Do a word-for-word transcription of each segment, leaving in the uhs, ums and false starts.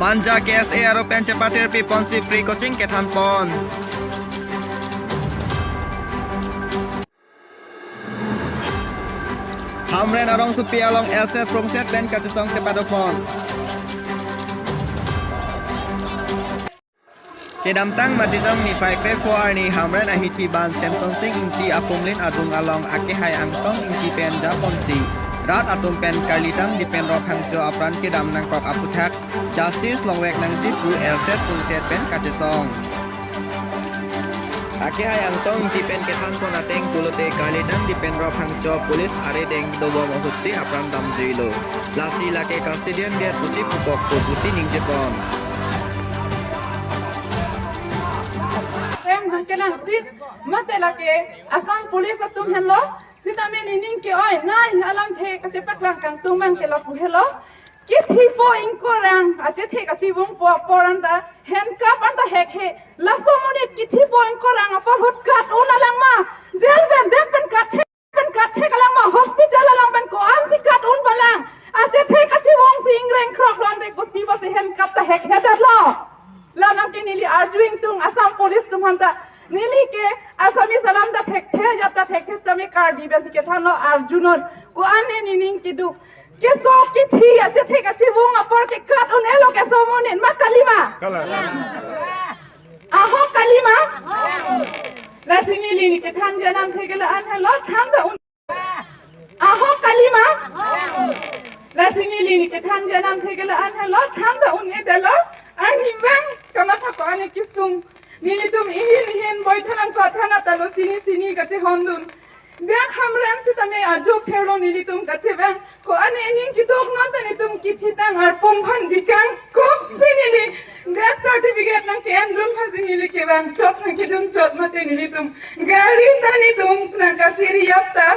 Anja K S A aro pen chepatirpi ponsi free coaching kethan pon. Hamren arongsopi along L set prongset pen kachesong kepado pon. Kedamtang Matijong niphai krepho arni Hamren ahithi ban Semson Sing Ingti apumlin adung along akehai Angtong Ingti pen japonsi rat atum pen karlitang Dipenrop Phangcho apran kedam nangkok aphuthak justice longvek nangji pu L set prongset pen kachesong. Akehai Angtong Ingti pen kethan pon ateng pulote karlitang Dipenrop Phangcho police arideng dobom ahutsi apran damjuilo. Lasi lake custodian det pusi pukok ko pusi ningje pon. Em, hangke nang sit, mate lake Assam Police atum henlo, sitame nening ke-oi, nai alamthe kachepaklang kangtung mang ke lapu helo. Kithipo ingkorang, achethe kachevungpo apor anta, handcuff anta hekhe, laso monit kithipo ingkorang apor ahut kat-un alang ma, jail pen dep pen kat pen kathek alang ma, hospital alang pen ko-ansi kat-un palang. Achethe kachevungsi ingreng krok lo ante kuspi pasi handcuff ta hekhe detlo. Labang ke neli arju ingtung Assam Police atum aphanta. Neli ke Assamese alam ta thekthe, ajat ta thekthe sitame Karbi pensi kethanlo arjunon. Ko-an ne nening keduk. Keso kithi achethe kachevung apor ke kat-un-elo keso monit ma kalima. Kalang. Ahok kalima. Lasi neli kethan janam thekela an helo than ta un. Ahok kalima. Lasi neli kethan janam thekela an helo than ta un-edetlo. Arnivang kamatha ko-an ne kesung. Nelitum ihin ihin boithalang sa than atalo sini sini kachehondun. Dak Hamren sitame ajo pherlo nelitum kachevang. Ko-an ne ening keduk non ta nelitum kithitang arpum aphan bikang. Kopsi neli death certificate nangke-endun aphansi neli kevang chot nangkedun chot mate nelitum gari ta nelitum nangkachiri ap ta.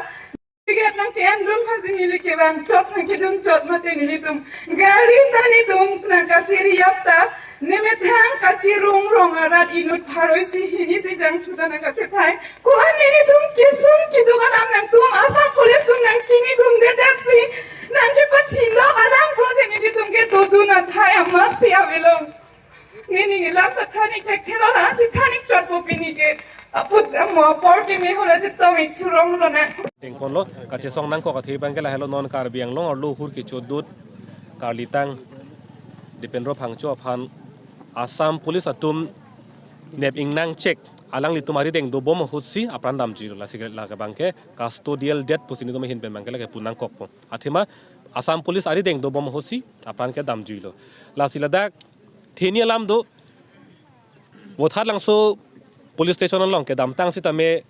Certificate nangke-endun aphansi neli kevang chot nangkedun chot mate nelitum gari ta nelitum nangkachiri ap ta. Nemethang kachirung rong arat inut pharo isi hini isi jangthu ta nangkachethai. Ko-an nelitum kesung keduk alam nangtum Assam Police atum nangchinidundedeksi nangkepathilok alam pulote nelitum ke dodun athai amatsi avelo. Neli ning ilam ta thanik thekthelo, lasi thanik chotpo pini ke. Aput amo apor ke me hola chetong ik thurong lo na. Dengponlo, kachesong nangkok athe abang ke lahelo non Karbi Anglong arlo hur kechodut karlitang Dipenrop Phangcho aphan Assam Police atum nep ingnang chek alanglitum arideng dobom ahutsi apran damjuilo. Lasi ke lake abang ke custodial death pusi nelitum ahin pen abang ke lake pu nangkokpo. Athema Assam Police arideng dobom ahutsi apran ke damjuilo. Lasi ladak theni alam do, Vothatlangso Police Station along kedamtang sitame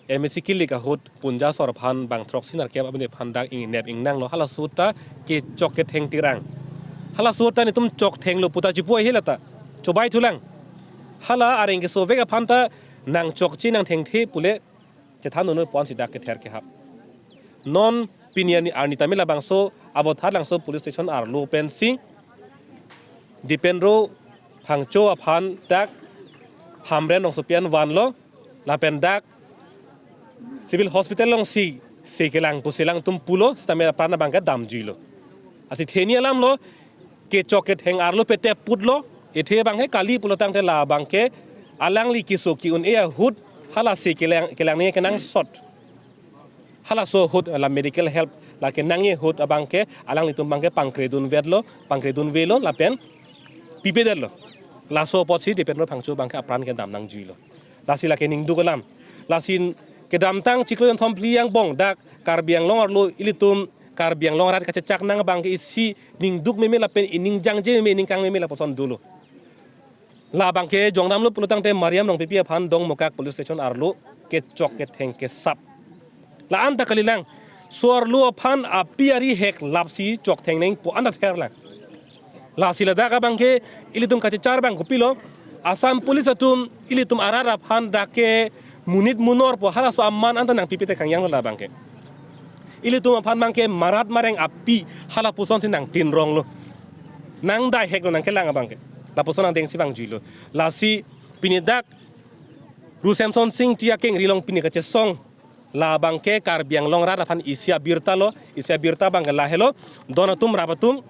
M A C kilik ahut Punja Sor aphan bang throksi nerkep abini aphan dak ingnep ingnanglo, halaso ta kechok ketheng tirang. Halaso ta nelitum chokthenglo puta chipu ahi lata. Chobai thulang. Hala areng kesovek aphan ta nangchokche nangthengthe pule chethan unu ponsi dak kether kehap. Non pini arni, arni tame labangso Vothatlangso Police Station arlo pensi Dipenrop Phangcho aphan dak Hamren rongsopi an vanlo lapen dak Civil Hospital alongsi se kelang pusi alangtum pulo sitame apran abang ke damjuilo. Lasi theni alam lo, kechok ketheng arlo pete putlo, athe abang ke kali pulo tangte labang ke alangli keso ke-un-e ahut hala se kelang, kelang ne kenangsot. Halaso ahut la medical help la kenangji ahut abang ke alanglitum abang ke pangkredun vetlo, pangkredun velo lapen pipedetlo. Laso apotsi Dipenrop Phangcho abang ke apran kedam nangjuilo. Lasi lake ningduk alam. Lasi kedamtang chiklo jonthom phli angbong dak Karbi Anglong arlo ilitum Karbi Anglong arat kachechak nang abang ke isi ningduk meme lapen ining jangje meme ining kang meme lapuson dolo. Labang ke jongdamlo pulo tangte Mariam Rongpipi aphan Dongmukak Police Station arlo kechok ketheng kesap. La-an ta kalilang, so arlo aphan api ari hek lapsi choktheng nangpo anta therlang. Lasi ladak abang ke ilitum kachechar abang kopilo, Assam Police atum ilitum arat aphan dak ke monit monorpo halaso aman anta nangpipe te kangjang labang ke. Ilitum aphan abang ke marat mareng api hala pusonsi nangtinronglo. Nangdai heklo nangkelang abang ke. Lapuson angdengsi vangjuilo. Lasi pini dak Ru Semson Sing Ingti akengri along pini kachesong labang ke Karbi Anglong arat aphan isi abirta lo, isi abirta abang ke lahelo, don atum rap atum,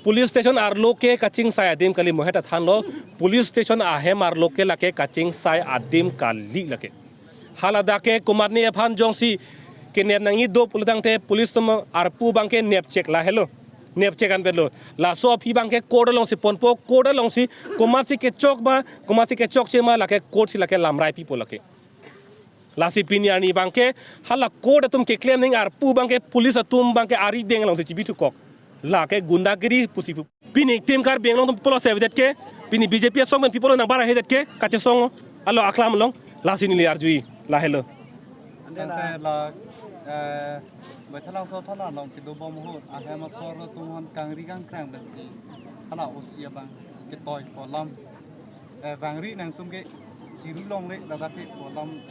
Police station arlo ke kachingsai adim kali, mohet athanlo. Police station ahem arlo ke lake kachingsai adim kali lake. Haladak ke komatne aphan jongsi kenep nangji do pulotangte police atum arpu abangke nepchek lahelo. Nepchek anvetlo. Laso aphi abangke court alongsi ponpo, court alongsi komatsi kechok ma, komatsi kechokche ma, lake court si lake lamrai pipo lake. Lasi pini arni abangke hala court atum keklem nangji arpu abangke police atum abangke arideng alongsi chibithukok. Lake gundagiri pusi pu. Pini Team Karbi Anglong atum pulo sevedet ke, pini B J P asong pen people nang bara hedet ke, kachesong alo aklam along, lasi neli arjui, lahelo. Tangte la, eh, Baithalangso thana along kedobom ahut, ahem asor atum aphan kangri kangkrang pensi hala O C abang ketoi pu alam, eh, vangri nangtum ke chiru longle, ladak ke pu alam.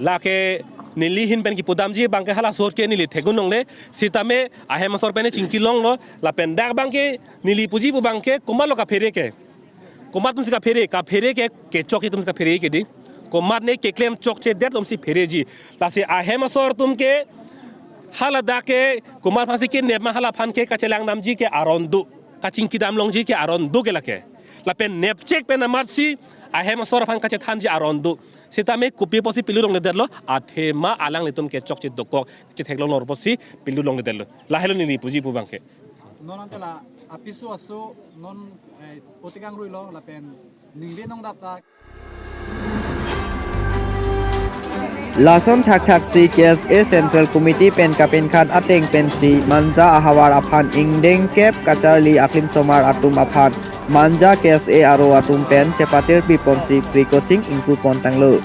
Lake neli ahin pen kipudamji abangke halaso ahut ke neli theklong longle, sitame ahem asor pen chingki longlo, lapen dak abangke neli puji pu abangke komatlo kaphere ke. Komat atumsi kaphere, kaphere ke, kechokche atumsi kaphere ke di. Komatne keklem chokchedet atumsi phereji. Lasi ahem asor atum ke haladak ke komat aphansi kenep ma, hala aphan ke kachelang damji ke aron do. Kachingki dam longji ke aron do ke lake. Lapen nepchek pen amatsi ahem asor aphan kachethanji aron do. Sitame kopi apotsi pilu longledetlo, athema alanglitum kechokche dokok, chetheklong longpo pusi pilu longledetlo. Lahelo neli puji pu abangke. Non ante la apiso aso non, eh, potikang ruilo lapen ningve nongdap ta. Lason thakthaksi K S A Central Committee pen kapenkhat ateng pensi Manja ahavar aphan ingdeng kep kacharli aklimsomar atum aphan Manja K S A aro atum pen chepatir piponsi pre-coaching ingpu pon tanglo.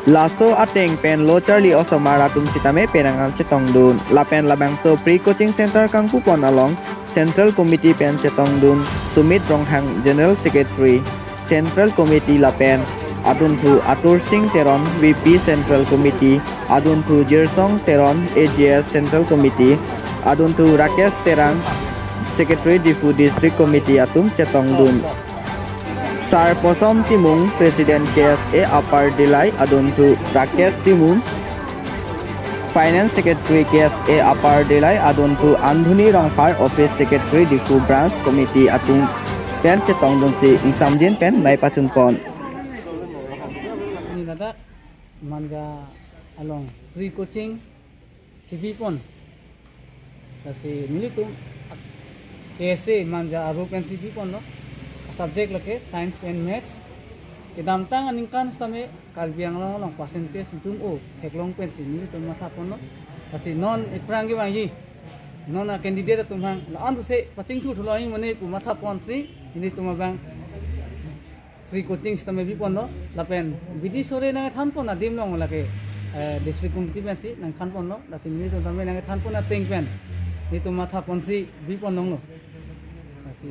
Laso ateng pen lo charli osomar atum sitame penang an chetongdun. Lapen labangso pre-coaching center kangpu pon along Central Committee pen chetongdun Sumit Ronghang, General Secretary, Central Committee, lapen adunthu Atur Singh Teron, V P Central Committee, adunthu Jirsong Teron, A G S Central Committee, adunthu Rakesh Terang, Secretary Diphu District Committee atum chetongdun. Sar Posom Timung, President K S A Upper Dillai, adunthu Rakesh Timung, Finance Secretary K S A Upper Dillai, adunthu Andhuni Rongphar, Office Secretary Diphu Branch Committee atum pen chetongdunsi ingsamjin pen mei pachun pon. Ni ladak Manja along free coaching kebi pon. Lasi nelitum K S A Manja aro pensi bi ponlo. Subject lake Science pen Maths. Kedamtang aningkan sitame Karbi Anglong along percentage dum-o theklong pensi nelitum matha ponlo. Lasi non iphrang kevangji, non a-candidate atum aphan la-an tu se pachingthurthu longji mane pu matha ponsi nelitum abang free coaching sitame bi ponlo, lapen bidi sore nangthan pon adim along lake, eh, district committee pensi nangthan ponlo, lasi nelitum tame nangthan pon ateng pen nelitum matha ponsi bi pon longlo. Lasi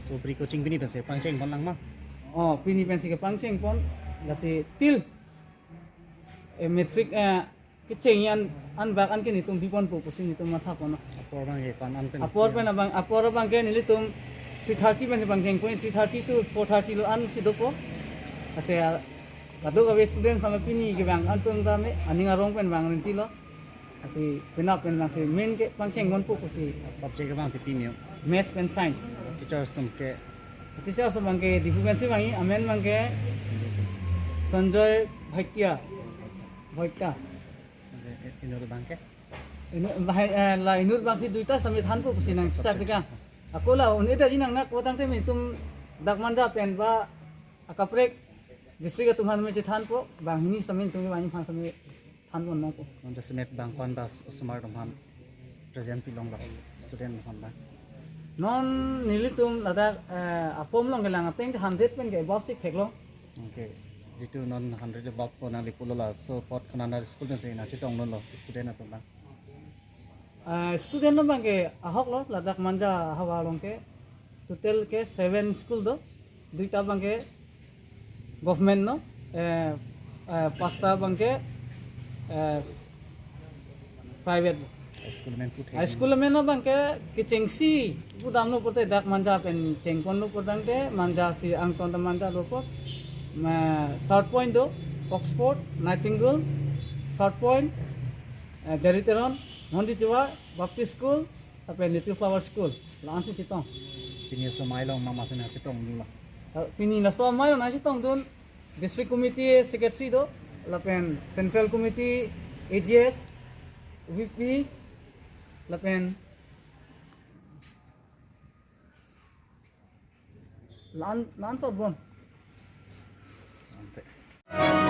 So free coaching pini pensi pangcheng pon lang ma? Oh, pini pensi kepangcheng pon, lasi till, eh, matric, eh, kecheng an, anbak an ke nelitum bi ponpo pusi nelitum matha ponlo. Apor abangke ko-an an pen? Apor pen abang, apor abangke nelitum three thirty pen pangcheng pon, three thirty to four thirty lo an si dopo. Lasi, ah, kadokave student tame pini kevang an atum tame aning arong pen vang rinti lo. Lasi penap pen vangsi main kepangcheng ponpo pusi. Subject abang ti pini o? Maths pen Science. Teachers atum ke? Teachers abangke Diphu pensi vangji, amen abangke Sanjoy Bhatia. Bhatia. Inut abangke? Inut, bahai, eh, la inut abangsi duita sitame thanpo pusi nangchechak deka. Ako la un-edetji nang, nangpo tangte nelitum dak Manja pen ba akaprek district atum aphan me chethanpo, banghini sitame nelitum ke banghini aphan sitame than pon nangpo. Non jasemet bang ko-an ba osomar atum aphan present pi longlo, student atum aphan ba? Non nelitum ladak, eh, a-form along kelang ateng hundred pen ke above si theklong. Okay. Jitu non hundred above ko nangli pulo, laso apot konat school pensi nangchetongdunlo student atum abang? Ah, student lo abangke ahok lo, ladak Manja ahavar along ke total ke seven school do. Duita abangke government lo, eh, eh, pasta abangke, eh, private. School amen pu thek. Ah, school amen lo abangke kechengsi pudamlo pulote dak Manja pen cheng ponlo putangte, Manja si angton ta Manja lo apot, ma, South Point do, Oxford, Nightingale, South Point, eh, Jari Teron, Mondi Chuwa, Baptist School, lapen Little Flower School, la-ansi chetong. Pini laso amei along mama sena chetongdunlo? Ah, pini laso amei along nangchetongdun District Committee Secretary do, lapen Central Committee, A G S, V P, lapen la-an, la-an sot bon. Ante.